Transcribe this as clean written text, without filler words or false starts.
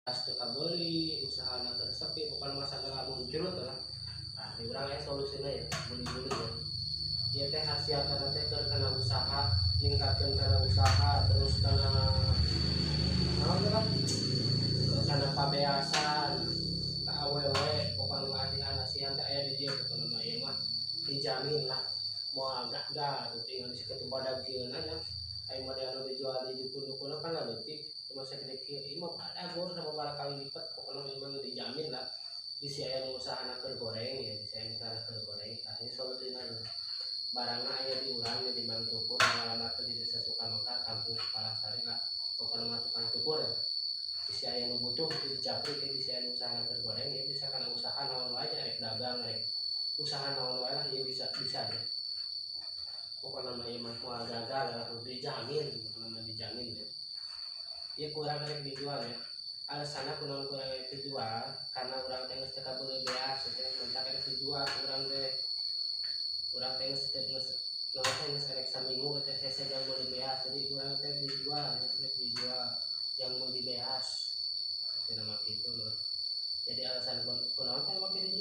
Teu kabeuli, usahana keur sepi, bukan masalah muncul lah. Nah, di urang aya solusina ya, beli-beli ya. Ieu teh khasiatna teh keur kana usaha, ningkatkeun kana usaha, terus kana naon teh lah? Kana pabeasan, ka awewe, pokona ngasihan-asihan teh aya di dieu. Pokona mah ieu mah dijamin lah moal gagal tuh. Tinggal di sakitu badag kieu nya, aya model anu dijual di dukun-dukun kan leutik, cuma segede kieu. Ieu mah badagor sama kali lipat. Pokona memang dijamin lah. Bisi aya nu usahana keur goreng ya, bisi aya nu usahana keur goreng. Tah, ieu solusina nya. Barangna aya di urang di Mang Cukur, alamatna di Desa Sukamekar, Kampung Palasari lah. Pokona mah tukang cukur ya. Bisi aya nu butuh di japri teh, bisi aya nu usahana keur goreng ya, bisa kana usaha naon wae nya, rek dagang, rek usaha naon wae lah, ieu bisa bisa ya. Pokoknya mah ieu mah moal gagal lah, dijamin. Pokoknya mah dijamin ya. Ieu kurang rek dijual ya. Alasanna kunaon kurang rek dijual? Karena urang teh geus teu kabeuli beas teh, mentak rek dijual. Urang teh, urang teh geus teu, geus naon teh, geus rek saminggu teh hese jang meuli beas. Jadi urang teh dijual ya, rek dijual yang meuli beas itu nama gitu loh. Jadi alasan kunaon teh make dijual.